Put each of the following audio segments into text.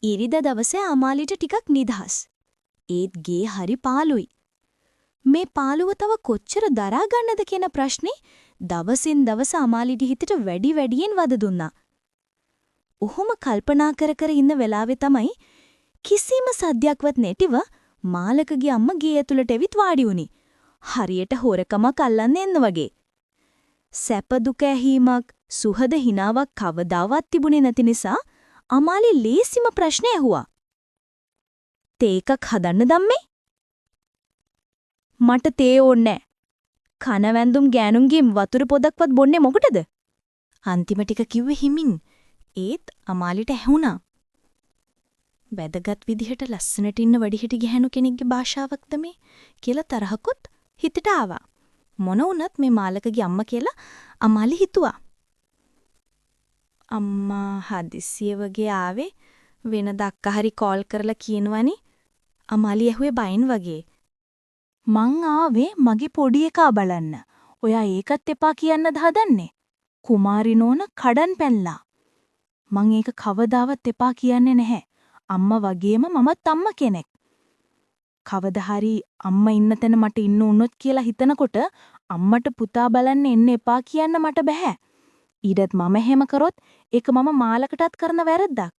ඉරිදා දවසේ අමාලිට ටිකක් නිදහස්. ඒත් ගේ හරි පාළුයි. මේ පාළුව තව කොච්චර දරා ගන්නද කියන ප්‍රශ්නේ දවසින් දවස අමාලිට හිතට වැඩි වැඩියෙන් වද දුන්නා. ඔහොම කල්පනා කර කර ඉන්න වෙලාවේ තමයි කිසිම සද්දයක්වත් නැටිව මාලකගේ අම්මා ගේ ඇතුළට ඇවිත් වාඩි වුණේ. හරියට හොරකමක් අල්ලන්න එන්න වගේ. සැප දුක ඇහිීමක්, සුහද හිනාවක් කවදාවත් තිබුණේ නැති නිසා අමාලි ලේසිම ප්‍රශ්නේ ඇහුවා. තේ එකක් හදන්න දම්මේ? මට තේ ඕනේ නෑ. කනවැන්දුම් ගෑනුන්ගෙන් වතුර පොදක්වත් බොන්නේ මොකටද? අන්තිම ටික කිව්වේ හිමින්. ඒත් අමාලිට ඇහුණා. වැදගත් විදිහට ලස්සනට ඉන්න වැඩිහිටි ගැහැණු කෙනෙක්ගේ භාෂාවක්ද මේ කියලා තරහකුත් හිතට ආවා. මොන වුණත් මේ මාලකගේ අම්මා කියලා අමාලි හිතුවා. අම්මා හදිස්සිය වගේ ආවේ, වෙනද අක්කා හරි කෝල් කරලා කියනවනේ. අමාලි ඇහුවේ බයෙන් වගේ. මං ආවේ මගේ පොඩි එකා බලන්න. ඔයා ඒකත් එපා කියන්නද හදන්නේ? කුමාරි නෝන කඩන් පැනලා. මං ඒක කවදාවත් එපා කියන්නේ නැහැ. අම්මා වගේම මමත් අම්මා කෙනෙක්. කවදා හරි අම්මා ඉන්න තැන මට ඉන්න වුණොත් කියලා හිතනකොට අම්මට පුතා බලන්න එන්න එපා කියන්න මට බැහැ. ඊටත් මම එහෙම කරොත් ඒක මම මාලකටත් කරන වැරද්දක්.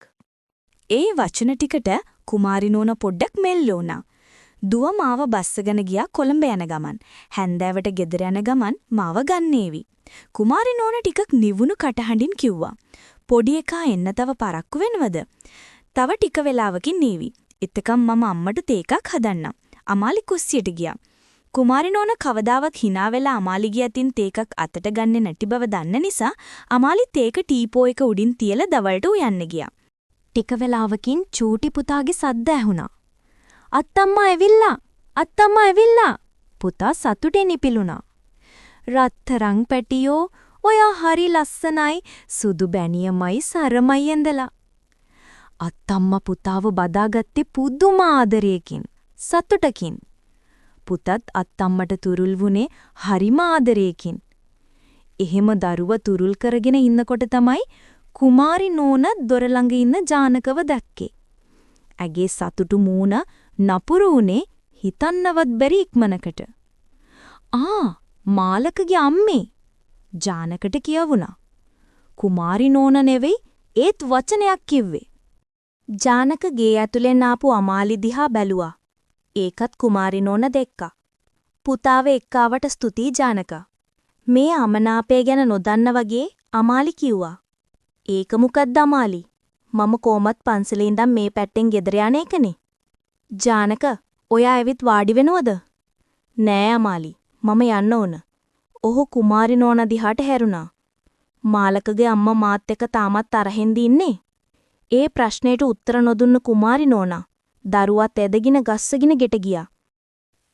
ඒ වචන ටිකට කුමාරි නෝන පොඩ්ඩක් මෙල්ල වුණා. දුව මාව බස්සගෙන ගියා කොළඹ යන ගමන්. හැන්දෑවට ගෙදර යන ගමන් මාව ගන්න ඒවි. කුමාරි නෝන ටිකක් නිවුණු කටහඬින් කිව්වා. පොඩි එකා එන්න තව පරක්කු වෙනවද? තව ටික වෙලාවකින් ඒවි. එතකම් මම අම්මට තේ එකක් හදන්නම්. අමාලි කුස්සියට ගියා. කුමාරි නෝන කවදාවත් හිනා වෙලා අමාලිගේ අතින් තේ එකක් අතට ගන්නෙ නැති බව දන්න නිසා අමාලි තේක ටීපෝ එක උඩින් තියලා දවල්ට උයන්න ගියා. ටික වෙලාවකින් චූටි පුතාගේ සද්ද ඇහුණා. අත්තම්මා ඇවිල්ලා! අත්තම්මා ඇවිල්ලා! පුතා සතුටෙන් ඉපිලුණා. රත්තරන් පැටියෝ, ඔයා හරි ලස්සනයි, සුදු බැනියමයි සරමයි ඇඳලා. අත්තම්මා පුතාව බදාගත්තේ පුදුම ආදරයකින්, සතුටකින්. පුතත් අත්තම්මට තුරුල් වුණේ හරිම ආදරයකින්. එහෙම දරුව තුරුල් කරගෙන ඉන්නකොට තමයි කුමාරි නෝන දොර ළඟ ඉන්න ජානකව දැක්කේ. ඇගේ සතුටු මූණ නපුරු වුණේ හිතන්නවත් බැරි ඉක්මනකට. ආ, මාලකගේ අම්මේ, ජානකට කියවුණා. කුමාරි නෝන නෙවෙයි ඒත් වචනයක් කිව්වේ. ජානක ගේ ඇතුලෙන් ආපු අමාලි දිහා බැලුවා. ඒකත් කුමාරි නෝන දැක්කා. පුතාව එක්ක ආවට ස්තුතියි ජානක. මේ අමනාපය ගැන නොදන්න වගේ අමාලි කිව්වා. ඒක මොකද්ද අමාලි? මම කොහොමත් පන්සලේ ඉඳන් මේ පැත්තෙන් ගෙදර යන එකනේ. ජානක, ඔයා ඇවිත් වාඩි වෙනවද? නෑ අමාලි, මම යන්න ඕන. ඔහු කුමාරි නෝනා දිහාට හැරුණා. මාලකගේ අම්මා මාත් එක්ක තාමත් තරහෙන්ද ඉන්නේ? ඒ ප්‍රශ්නයට උත්තර නොදුන්න කුමාරි නෝනා දරුවත් ඇදගෙන ගස්සගෙන ගෙට ගියා.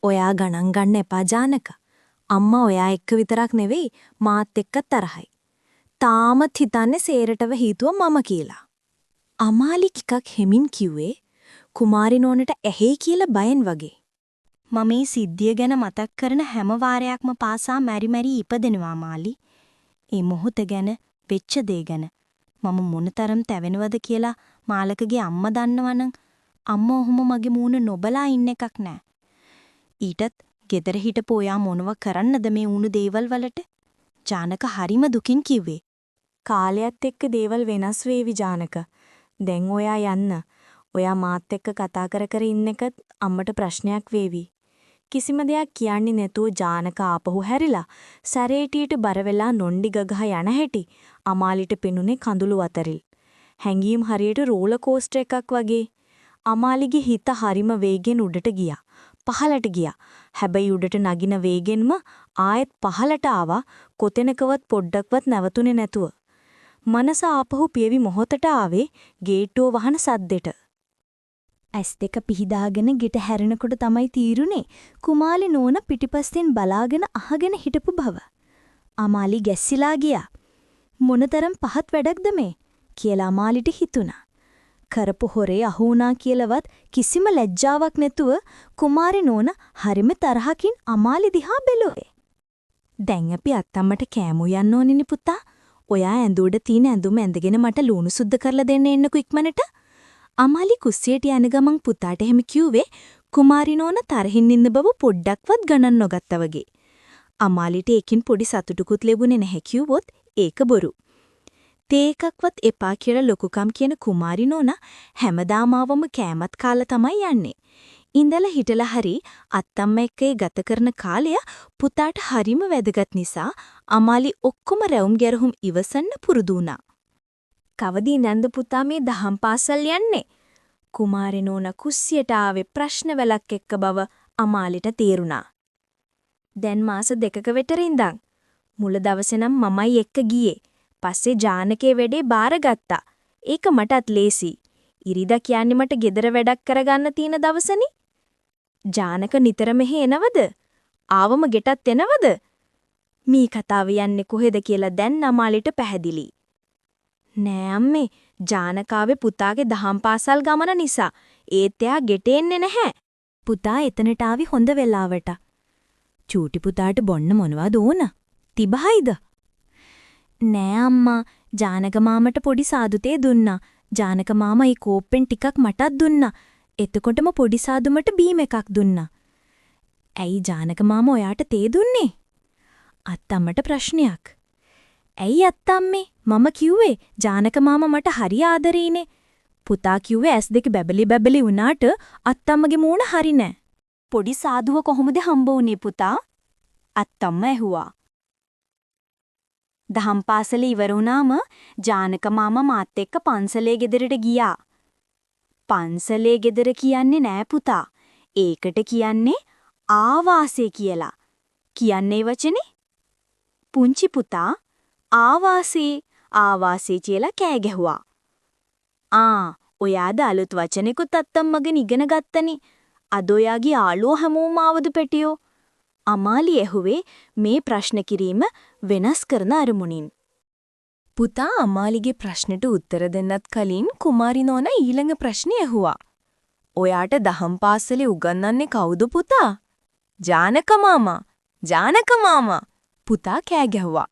ඔයා ගණන් ගන්න එපා ජානක. අම්මා ඔයා එක්ක විතරක් නෙවෙයි, මාත් එක්කත් තරහයි. තාමත් හිතන්නේ සේරටම හේතුව මම කියලා. අමාලි ටිකක් හෙමින් කිව්වේ කුමාරි නෝනට ඇහෙයි කියලා බයෙන් වගේ. මම මේ සිද්ධිය ගැන මතක් කරන හැම වාරයක්ම පාසා මැරි මැරි ඉපදෙනවා මාලි. ඒ මොහොත ගැන, වෙච්ච දේ ගැන මම මොනතරම් තැවෙනවද කියලා මාලකගේ අම්මා දන්නවනම් අම්මා ඔහොම මගේ මූණ නොබලා ඉන්න එකක් නෑ. ඊටත් ගෙදර හිටපු ඔයා මොනව කරන්නද මේ වුණු දේවල් වලට? ජානක හරිම දුකින් කිව්වේ. කාලයත් එක්ක දේවල් වෙනස් වේවි ජානක. දැන් ඔයා යන්න. ඔයා මාත් එක්ක කතා කර කර ඉන්න එකත් අම්මට ප්‍රශ්නයක් වේවි. කිසිම දෙයක් කියන්නේ නැතුව ජානක ආපහු හැරිලා සැරේටියට බර වෙලා නොණ්ඩි ගගහ යන හැටි අමාලිට පෙනුනේ කඳුළු අතරින්. හැංගීම් හරියට රෝලර් කෝස්ටර් එකක් වගේ. අමාලිගේ හිත හරිම වේගෙන් උඩට ගියා. පහළට ගියා. හැබැයි උඩට නගින වේගෙන්ම ආයෙත් පහළට ආවා, කොතැනකවත් පොඩ්ඩක්වත් නැවතුනේ නැතුව. මනස ආපහු පියවි මොහොතට ආවේ ගේට්ටුව වහන සද්දෙට. ඇස් දෙක පිහිදාගෙන ගෙට හැරෙනකොට තමයි තීරුනේ කුමාලි නෝන පිටිපස්සෙන් බලාගෙන අහගෙන හිටපු බව. අමාලි ගැස්සිලා ගියා. මොනතරම් පහත් වැඩක්ද මේ කියලා අමාලිට හිතුණා. කරපු හොරේ අහු වුණා කියලවත් කිසිම ලැජ්ජාවක් නැතුව කුමාරි නෝන හරිම තරහකින් අමාලි දිහා බැලුවේ. දැන් අපි අත්තම්මට කෑම උයන්න ඕනේනේ පුතා. ඔයා ඇඳ උඩ තියෙන ඇඳුම ඇඳගෙන මට ලූණු සුද්ද කරලා දෙන්න එන්නකෝ ඉක්මනට. අමාලි කුස්සියට යන ගමන් පුතාට එහෙම කිව්වේ කුමාරි නෝනා තරහින් ඉන්න බව පොඩ්ඩක්වත් ගණන් නොගත්තා වගේ. අමාලිට ඒකෙන් පොඩි සතුටුකුත් ලැබුණේ නැහැ කිව්වොත් ඒක බොරු. තේ එකක්වත් එපා කියලා ලොකුකම් කියන කුමාරි නෝනා හැමදාම ආවම කෑමත් කාලා තමයි යන්නේ. ඉඳලා හිටලා හරි අත්තම්ම එක්ක ඒ ගත කරන කාලය පුතාට හරිම වැදගත් නිසා අමාලි ඔක්කොම රැවුම් ගැරහුම් ඉවසන්න පුරුදු වුණා. කවද ඉඳන්ද පුතා මේ දහම් පාසල් යන්නේ? කුමාරි නෝනා කුස්සියට ආවේ ප්‍රශ්න වැලක් එක්ක බව අමාලිට තේරුණා. දැන් මාස දෙකක වෙතර ඉඳන්. මුල දවසේ නම් මමයි එක්ක ගියේ. පස්සේ ජානකේ වැඩේ බාරගත්තා. ඒක මටත් ලේසි. ඉරිදා කියන්නේ මට ගෙදර වැඩක් කරගන්න තියෙන දවසනේ. ජානක නිතර මෙහෙ එනවද? ආවම ගෙටත් එනවද? මේ කතාව යන්නේ කොහෙද කියලා දැන් අමාලිට පැහැදිලි. නෑ අම්මේ, ජානකාවේ පුතාගේ දහම් පාසල් ගමන නිසා. ඒත් එයා ගෙට එන්නේ නැහැ. පුතා එතනට ආවි හොඳ වෙලාවට. චූටි පුතාට බොන්න මොනවද ඕන? තිබහයිද? නෑ අම්මා, ජානක මාමට පොඩි සාදු තේ දුන්නා. ජානක මාමා ඒ කෝප්පෙන් ටිකක් මටත් දුන්නා. එතකොටම පොඩි සාදු මට බීම එකක් දුන්නා. ඇයි ජානක මාමා ඔයාට තේ දුන්නේ? අත්තම්මට ප්‍රශ්නයක්. ඇයි අත්තම්මේ, මම කිව්වේ ජානක මාමා මට හරි ආදරේනේ. පුතා කිව්වේ ඇස් දෙක බැබලි බැබලි වුණාට අත්තම්මගේ මූණ හරි නෑ. පොඩි සාදුව කොහොමද හම්බ වුනේ පුතා? අත්තම්ම ඇහුවා. දහම් පාසල ඉවර වුණාම ජානක මාමා මාත් එක්ක පන්සලේ ගෙදරට ගියා. පන්සලේ ගෙදර කියන්නේ නෑ පුතා. ඒකට කියන්නේ ආවාසය කියලා. කියන්නේ වචනේ? පුංචි පුතා ආවාසේ ආවාසේ කියලා කෑ ගැහුවා. ආ, ඔයාද අලුත් වචනෙකුත් අත්තම්මගෙන් ඉගෙන ගත්තනේ. අද ඔයාගේ යාළුවෝ හැමෝම ආවද පැටියෝ? අමාලි ඇහුවේ මේ ප්‍රශ්න කිරීම වෙනස් කරන අරමුණින්. පුතා අමාලිගේ ප්‍රශ්නෙට උත්තර දෙන්නත් කලින් කුමාරි නෝනා ඊළඟ ප්‍රශ්නේ ඇහුවා. ඔයාට දහම් පාසලේ උගන්වන්නේ කවුද පුතා? ජානක මාමා. ජානක මාමා. පුතා කෑ ගැහුවා.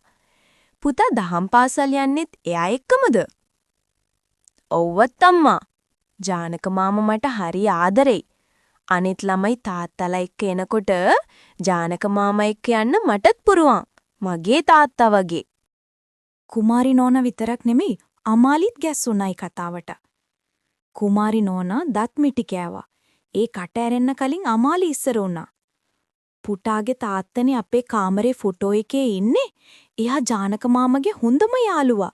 පුතා දහම් පාසල් යන්නෙත් එයා එක්කමද? ඔව්වත් අම්මා. ජානක මාමා මට හරි ආදරෙයි. අනිත් ළමයි තාත්තලා එක්ක එනකොට ජානක මාමා එක්ක යන්න මටත් පුරුවන්. මගේ තාත්තා වගේ. කුමාරි නෝනා විතරක් නෙමෙයි, අමාලිත් ගැස්සුණා ඒ කතාවට. කුමාරි නෝනා දත් මිටි කෑවා. ඒ කට ඇරෙන්න කලින් අමාලි ඉස්සර වුණා. පුතාගේ තාත්තනේ අපේ කාමරේ ෆොටෝ එකේ ඉන්නේ. එයා ජානක මාමගේ හොඳම යාළුවා.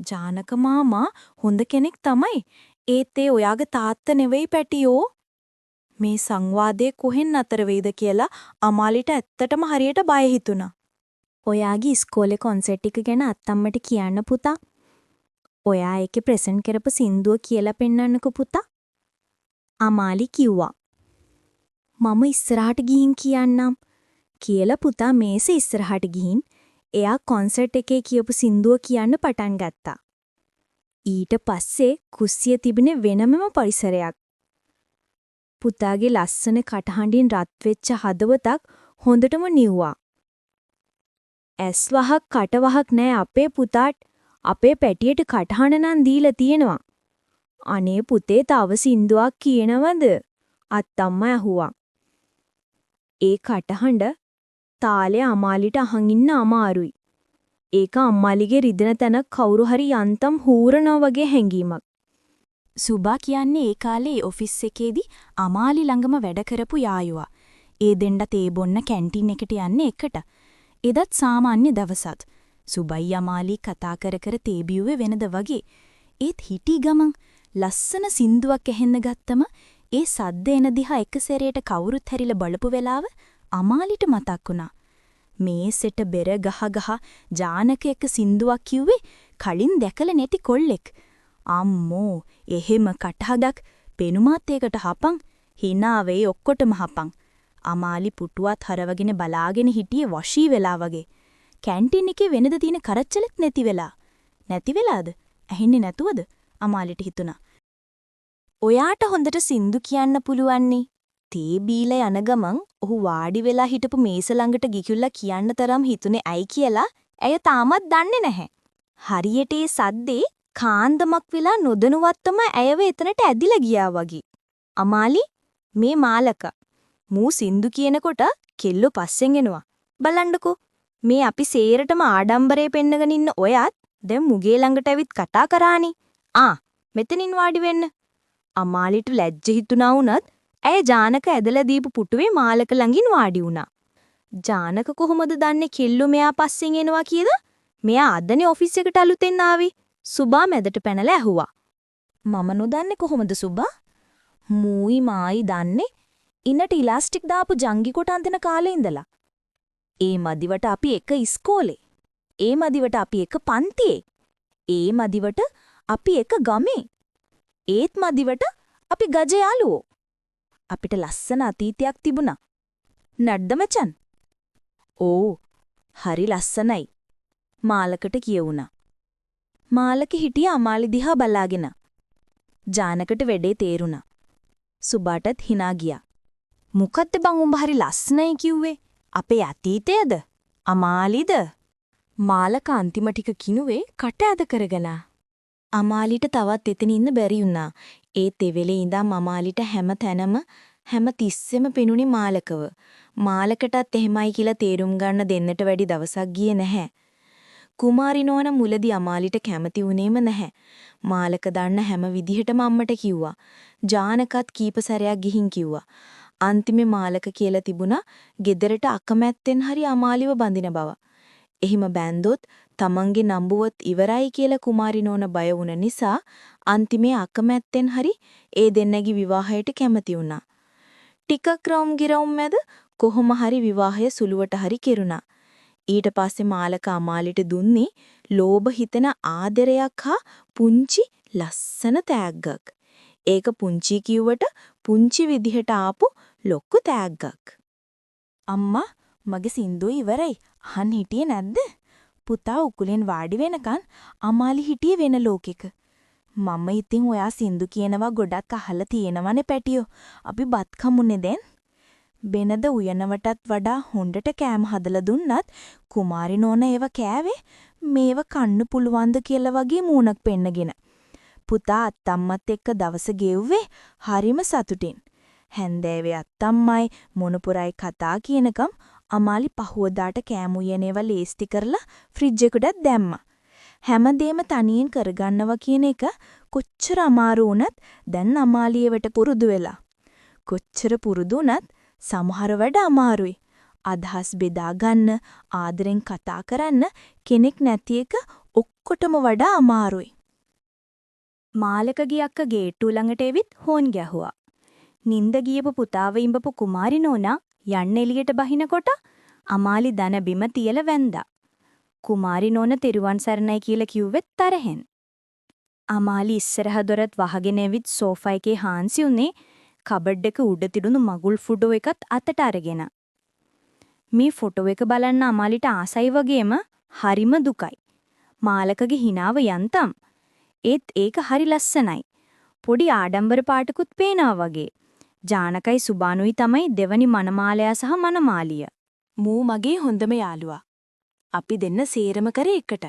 ජානක මාමා හොඳ කෙනෙක් තමයි. ඒත් ඒ ඔයාගේ තාත්තා නෙවෙයි පැටියෝ. මේ සංවාදය කොහෙන් නතර වෙයිද කියලා අමාලිට ඇත්තටම හරියට බය හිතුණා. ඔයාගේ ඉස්කෝලේ කොන්සර්ට් එක ගැන අත්තම්මට කියන්න පුතා. ඔයා ඒකේ ප්‍රසන්ට් කරපු සින්දුව කියලා පෙන්නන්නකෝ පුතා. අමාලි කිව්වා. මම ඉස්සරහට ගිහින් කියන්නම් කියලා පුතා මේසෙ ඉස්සරහට ගිහින් එයා කොන්සර්ට් එකේ කියපු සින්දුව කියන්න පටන් ගත්තා. ඊට පස්සේ කුස්සිය තිබුණේ වෙනමම පරිසරයක්. පුතාගේ ලස්සන කටහඬින් රත් වෙච්ච හදවතක් හොඳටම නිව්වා. ඇස් වහක් කට වහක් නෑ අපේ පුතාට. අපේ පැටියට කටහඬ නම් දීලා තියෙනවා. අනේ පුතේ, තව සින්දුවක් කියනවද? අත්තම්මා ඇහුවා. ඒ කටහඬ තාලේ අමාලිට අහන් ඉන්න අමාරුයි. ඒක අම්මාලිගේ රිදෙන තැනක් කවුරු හරි යන්තම් හූරනවා වගේ හැඟීමක්. සුබා කියන්නේ ඒ කාලේ ඔෆිස් එකේදී අමාලි ළඟම වැඩ කරපු යාළුවා. ඒ දෙන්න තේ බොන්න කැන්ටින් එකට යන්නේ එකට. එදත් සාමාන්‍ය දවසක්. සුබයි අමාලි කතා කර කර තේ බිව්වේ වෙනද වගේ. ඒත් හිටි ගමන් ලස්සන සින්දුවක් ඇහෙන්න ගත්තම ඒ සද්ද එන දිහා එක සැරේට කවුරුත් හැරිලා බලපු වෙලාව අමාලිට මතක් වුණා. මේසෙට බෙර ගහ ගහ ජානක එක්ක සින්දුවක් කිව්වේ කලින් දැකලා නැති කොල්ලෙක්. අම්මෝ, එහෙම කටහඬක් පෙනුමත් ඒකට හපන්. හිනා වෙයි ඔක්කොටම හපන්. අමාලි පුටුවත් හරවගෙන බලාගෙන හිටියේ වශී වෙලා වගේ. කැන්ටින් එකේ වෙනද තියෙන කරච්චලත් නැති වෙලා. නැති වෙලාද? ඇහෙන්නේ නැතුවද? අමාලිට හිතුණා. ඔයාට හොඳට සින්දු කියන්න පුළුවන්නේ. තේ බීලා යන ගමන් ඔහු වාඩි වෙලා හිටපු මේස ළඟට ගිහිල්ලා කියන්න තරම් හිතුනේ ඇයි කියලා ඇය තාමත් දන්නේ නැහැ. හරියට ඒ සද්දේ කාන්දමක් වෙලා නොදැනුවත්වම ඇයව එතනට ඇදිලා ගියා වගේ. අමාලි මේ මාලක. මූ සින්දු කියනකොට කෙල්ලෝ පස්සෙන් එනවා. බලන්නකෝ මේ අපි සේරටම ආඩම්බරේ පෙන්නගෙන ඉන්න ඔයත් දැන් මුගේ ළඟට ඇවිත් කතා කරානේ. ආ මෙතනින් වාඩි වෙන්න. අමාලිට ලැජ්ජ හිතුණා වුණත් ඇය ජානක ඇදලා දීපු පුටුවේ මාලක ළඟින් වාඩි වුණා. ජානක කොහොමද දන්නේ කෙල්ලෝ මෙයා පස්සෙන් එනවා කියලා? මෙයා අදනේ ඔෆිස් එකට අලුතෙන් ආවේ. සුබා මැදට පැනලා ඇහුවා. මම නොදන්නේ කොහොමද සුබා? මූයි මායි දන්නේ ඉන්නට ඉලාස්ටික් දාපු ජංගි කොට අඳින කාලේ ඉඳලා. ඒ මදිවට අපි එක ඉස්කෝලේ. ඒ මදිවට අපි එක පන්තියේ. ඒ මදිවට අපි එක ගමේ. ඒත් මදිවට අපි ගජ යාළුවෝ. අපිට ලස්සන අතීතයක් තිබුණා. නැද්ද මචන්? ඕ හරි ලස්සනයි. මාලකට කියවුණා. මාලක හිටිය අමාලි දිහා බලාගෙන. ජානකට වැඩේ තේරුණා. සුබාටත් හිනා ගියා. මොකද්ද බං උඹ හරි ලස්සනයි කිව්වේ? අපේ අතීතයද? අමාලිද? මාලක අන්තිම ටික කිනුවේ කට ඇද කරගෙන. අමාලිට තවත් එතන ඉන්න බැරි වුණා. ඒත් ඒ වෙලේ ඉඳන් අමාලිට හැම තැනම හැම තිස්සෙම පෙනුනේ මාලකව. මාලකටත් එහෙමයි කියලා තේරුම් ගන්න දෙන්නට වැඩි දවසක් ගියේ නැහැ. කුමාරි නෝන මුලදී අමාලිට කැමති වුණේම නැහැ. මාලක දන්න හැම විදිහටම අම්මට කිව්වා. ජානකත් කීප සැරයක් ගිහින් කිව්වා. අන්තිමේ මාලක කියලා තිබුණා ගෙදරට අකමැත්තෙන් හරි අමාලිව බඳින බව. එහෙම බැන්දොත් තමන්ගේ නම්බුවත් ඉවරයි කියලා කුමාරි නෝන බය වුණ නිසා අන්තිමේ අකමැත්තෙන් හරි ඒ දෙන්නගේ විවාහයට කැමති වුණා. ටිකක් රවුම් ගිරවුම් මැද කොහොම හරි විවාහය සුළුවට හරි කෙරුණා. ඊට පස්සේ මාලක අමාලිට දුන්නේ ලෝභ හිතෙන ආදරයක් හා පුංචි ලස්සන තෑග්ගක්. ඒක පුංචි කිව්වට පුංචි විදිහට ආපු ලොකු තෑග්ගක්. අම්මා මගේ සින්දුව ඉවරයි. අහන් හිටියේ නැද්ද? පුතා උකුලෙන් වාඩි වෙනකන් අමාලි හිටියේ වෙන ලෝකෙක. මම ඉතින් ඔයා සින්දු කියනවා ගොඩක් අහලා තියෙනවනේ පැටියෝ. අපි බත් කමුනේ දැන්. වෙනද උයනවටත් වඩා හොඳට කෑම හදලා දුන්නත් කුමාරි නෝනා ඒව කෑවේ මේව කන්න පුළුවන්ද කියලා වගේ මූණක් පෙන්නගෙන. පුතා අත්තම්මත් එක්ක දවස ගෙව්වේ හරිම සතුටින්. හැන්දෑවේ අත්තම්මයි මොනපුරයි කතා කියනකම් අමාලි පහුවදාට කෑම උයන ඒවා ලේස්ති කරලා ෆ්‍රිජ් එකටත් දැම්මා. හැමදේම තනියෙන් කරගන්නවා කියන එක කොච්චර අමාරු වුණත් දැන් අමාලි ඒවට පුරුදු වෙලා. කොච්චර පුරුදු වුණත් සමහර වැඩ අමාරුයි. අදහස් බෙදා ගන්න, ආදරෙන් කතා කරන්න කෙනෙක් නැති එක ඔක්කොටම වඩා අමාරුයි. මාලකගේ අක්කා ගේට්ටුව ළඟට එවිත් හෝන් ගැහුවා. නින්ද ගියපු පුතාව ඉඹපු කුමාරි නෝනා යන්න එළියට බහිනකොට අමාලි දන බිම තියලා වැන්දා. කුමාරි නෝන තෙරුවන් සරණයි කියලා කිව්වෙත් තරහෙන්. අමාලි ඉස්සරහ දොරත් වහගෙන ඇවිත් සෝෆා එකේ හාන්සි වුණේ කබඩ් එක උඩ තිබුණු මගුල් ෆොටෝ එකත් අතට අරගෙන. මේ ෆොටෝ එක බලන්න අමාලිට ආසයි වගේම හරිම දුකයි. මාලකගේ හිනාව යන්තම්. ඒත් ඒක හරි ලස්සනයි. පොඩි ආඩම්බර පාටකුත් පේනවා වගේ. ජානකයි සුබානුයි තමයි දෙවනි මනමාලයා සහ මනමාලිය. මූ මගේ හොඳම යාළුවා. අපි දෙන්න සේරම කරේ එකට.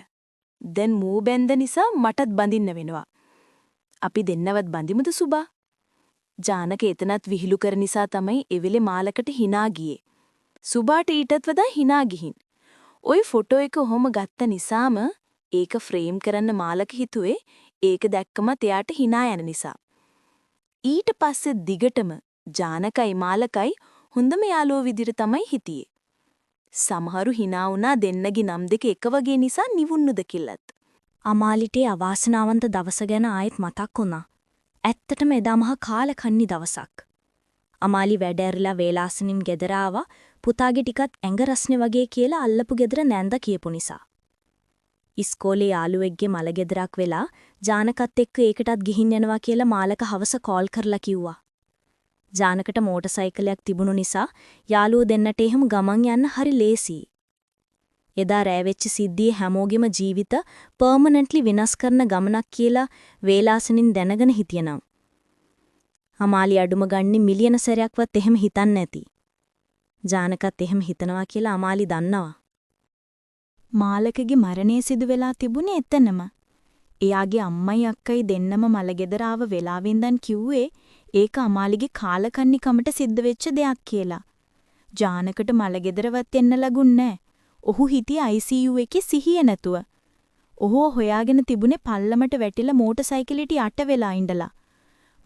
දැන් මූ බැන්ද නිසා මටත් බඳින්න වෙනවා. අපි දෙන්නවත් බඳිමුද සුබා? ජානක එතනත් විහිළු කර නිසා තමයි එවෙලේ මාලකට හිනා ගියේ. සුබාට ඊටත් වඩා හිනා ගිහින්. ඔය ෆොටෝ එක ඔහොම ගත්ත නිසාම ඒක ෆ්‍රේම් කරන්න මාලක හිතුවේ ඒක දැක්කමත් එයාට හිනා යන නිසා. ඊට පස්සේ දිගටම ජානකයි මාලකයි හොඳම යාළුවෝ විදිහට තමයි හිටියේ. සමහරු හිනා වුණා දෙන්නගේ නම් දෙක එක වගේ නිසා නිවුන්නුද කියලත්. අමාලිට ඒ අවාසනාවන්ත දවස ගැන ආයෙත් මතක් වුණා. ඇත්තටම එදා මහා කාලකන්ණි දවසක්. අමාලි වැඩ ඇරලා වේලාසනින් ගෙදර ආවා පුතාගේ ටිකත් ඇඟ රස්නේ වගේ කියලා අල්ලපු ගෙදර නැන්ද කියපු නිසා. ඉස්කෝලේ යාළුවෙක්ගේ මල ගෙදරක් වෙලා ජානකත් එක්ක ඒකටත් ගිහින් යනවා කියලා මාලක හවස කෝල් කරලා කිව්වා. ජානකට මෝටර් සයිකලයක් තිබුණු නිසා යාළුවෝ දෙන්නට එහෙම ගමන් යන්න හරි ලේසියි. එදා රෑ වෙච්ච සිද්ධියේ හැමෝගෙම ජීවිත පර්මනන්ට්ලි වෙනස් කරන ගමනක් කියලා වේලාසනින් දැනගෙන හිටියනම්. අමාලි අඩුම ගන්නේ මිලියන සැරයක්වත් එහෙම හිතන්නේ නැති. ජානකත් එහෙම හිතනවා කියලා අමාලි දන්නවා. මාලකගේ මරණය සිදු වෙලා තිබුණේ එතනම. එයාගේ අම්මයි අක්කයි දෙන්නම මලගෙදර ආව වෙලාවෙ ඉඳන් කිව්වේ ඒක අමාලිගේ කාලකන්නිකමට සිද්ධ වෙච්ච දෙයක් කියලා. ජානකට මලගෙදරවත් එන්න ලැබුන්නේ නෑ. ඔහු හිටියේ ICU එකේ සිහිය නැතුව. ඔහුව හොයාගෙන තිබුණේ පල්ලමට වැටිලා මෝටර් සයිකලෙට යට වෙලා ඉඳලා.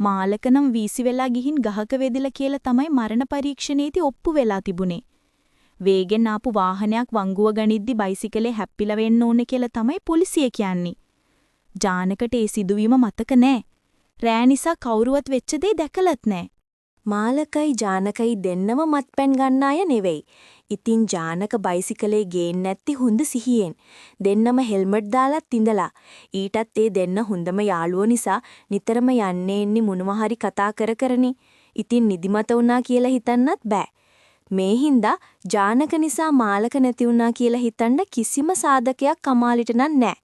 මාලක නම් වීසි වෙලා ගිහින් ගහක වැදිලා කියලා තමයි මරණ පරීක්ෂණයේදී ඔප්පු වෙලා තිබුණේ. වේගෙන් ආපු වාහනයක් වංගුව ගනිද්දි බයිසිකලේ හැප්පිලා වෙන්න ඕනේ කියලා තමයි පොලිසිය කියන්නේ. ජානකට ඒ සිදුවීම මතක නෑ. රෑ නිසා කවුරුවත් වෙච්ච දේ දැකලත් නෑ. මාලකයි ජානකයි දෙන්නම මත්පැන් ගන්න අය නෙවෙයි. ඉතින් ජානක බයිසිකලේ ගේන්නේ නැති හොඳ සිහියෙන්. දෙන්නම හෙල්මට් දාලත් ඉඳලා. ඊටත් ඒ දෙන්න හොඳම යාළුවෝ නිසා නිතරම යන්නේ එන්නේ මොනවා හරි කතා කර කරනේ. ඉතින් නිදිමත වුණා කියලා හිතන්නත් බෑ. මේ හින්දා ජානක නිසා මාලක නැති වුණා කියලා හිතන්න කිසිම සාධකයක් කමාලිට නම් නෑ.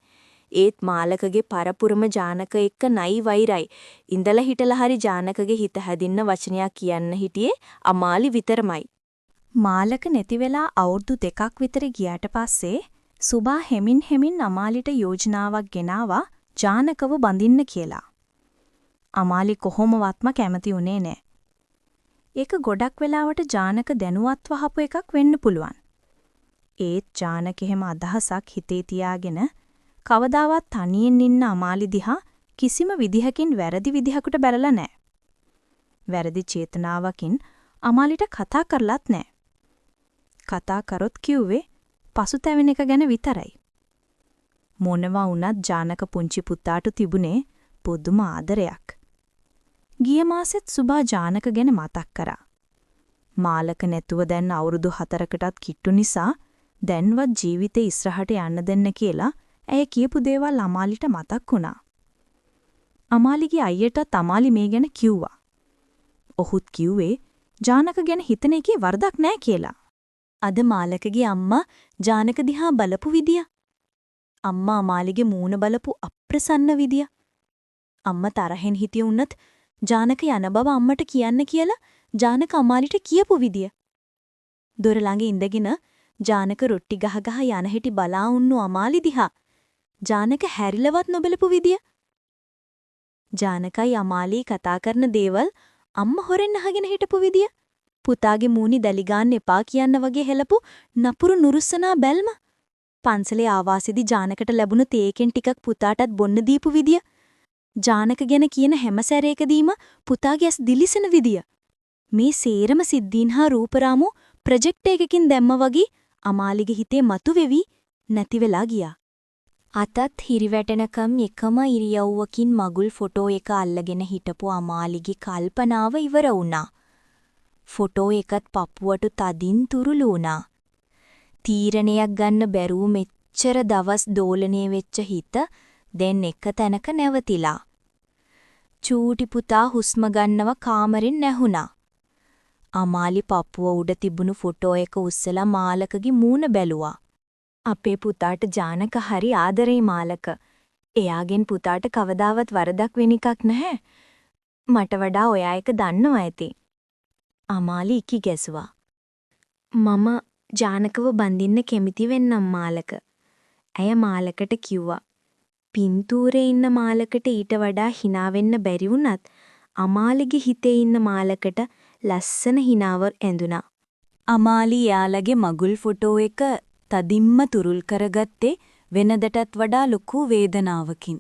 ඒත් මාලකගේ පරපුරම ජානක එක්ක නයි වෛරයි. ඉඳලා හිටලා හරි ජානකගේ හිත හැදින්න වචනයක් කියන්න හිටියේ අමාලි විතරමයි. මාලක නැති වෙලා අවුරුදු 2ක් විතර ගියාට පස්සේ සුබා හෙමින් හෙමින් අමාලිට යෝජනාවක් ගෙනාවා ජානකව බඳින්න කියලා. අමාලි කොහොමවත්ම කැමති වුණේ නෑ. ඒක ගොඩක් වෙලාවට ජානක දැනුවත්ව අහපු එකක් වෙන්න පුළුවන්. ඒත් ජානක එහෙම අදහසක් හිතේ තියාගෙන කවදාවත් තනියෙන් ඉන්න අමාලි දිහා කිසිම විදිහකින් වැරදි විදිහකට බැලලා නෑ. වැරදි චේතනාවකින් අමාලිට කතා කරලත් නෑ. කතා කරොත් කිව්වේ පසුතැවෙන එක ගැන විතරයි. මොනවා වුණත් ජානක පුංචි පුතාට තිබුණේ පුදුම ආදරයක්. ගිය මාසෙත් සුභා ජානක ගැන මතක් කරා. මාලක නැතුව දැන් අවුරුදු 4කටත් කිට්ටු නිසා දැන්වත් ජීවිතේ ඉස්සරහට යන්න දෙන්න කියලා ඇය කියපු දේවල් අමාලිට මතක් වුණා. අමාලිගේ අයියටත් අමාලි මේ ගැන කිව්වා. ඔහුත් කිව්වේ ජානක ගැන හිතන එකේ වරදක් නෑ කියලා. අද මාලකගේ අම්මා ජානක දිහා බලපු විදිය. අම්මා අමාලිගේ මූණ බලපු අප්‍රසන්න විදිය. අම්මා තරහෙන් හිටිය වුණත් ජානක යන බව අම්මට කියන්න කියලා ජානක අමාලිට කියපු විදිය. දොර ළඟ ඉඳගෙන ජානක රොට්ටි ගහ ගහ යන හැටි බලා උන්නු අමාලි දිහා ජානක හැරිලවත් නොබලපු විදිය. ජානකයි අමාලි කතා කරන දේවල් අම්මා හොරෙන් අහගෙන හිටපු විදිය. පුතාගේ මූණි දැලි ගන්න එපා කියන්න වගේ හෙලපු නපුරු නුරුස්සනා බැල්ම. පන්සලේ ආවාසෙදි ජානකට ලැබුණු තේ එකෙන් ටිකක් පුතාටත් බොන්න දීපු විදිය. ජානක ගැන කියන හැම සැරයකදීම පුතාගේ ඇස් දිලිසෙන විදිය. මේ සේරම සිද්ධීන් හා රූපරාමු ප්‍රොජෙක්ට් එකකින් දැම්ම වගේ අමාලිගේ හිතේ මතුවෙවි නැති වෙලා ගියා. අතත් හිරිවැටෙනකම් එකම ඉරියව්වකින් මගුල් ෆොටෝ එක අල්ලගෙන හිටපු අමාලිගේ කල්පනාව ඉවර වුණා. ෆොටෝ එකත් පපුවට තදින් තුරුළු වුණා. තීරණයක් ගන්න බැරුව මෙච්චර දවස් දෝලණය වෙච්ච හිත දැන් එක තැනක නැවතිලා. චූටි පුතා හුස්ම ගන්නව කාමරෙන් ඇහුණා. අමාලි පපුව උඩ තිබුණු ෆොටෝ එක උස්සලා මාලකගේ මූණ බැලුවා. අපේ පුතාට ජානක හරි ආදරේ මාලක. එයාගෙන් පුතාට කවදාවත් වරදක් වෙන එකක් නැහැ. මට වඩා ඔයා එක දන්නවා ඇති. අමාලි ඉකි ගැසුවා. මම ජානකව බඳින්න කැමති වෙන්නම් මාලක. ඇය මාලකට කිව්වා. පින්තූරේ ඉන්න මාලකට ඊට වඩා හිනා වෙන්න බැරි වුණත් අමාලිගේ හිතේ ඉන්න මාලකට ලස්සන හිනාව ඇඳුනා. අමාලි එයාලගේ මගුල් ෆොටෝ එක තදින්ම තුරුල් කරගත්තේ වෙනදටත් වඩා ලොකු වේදනාවකින්.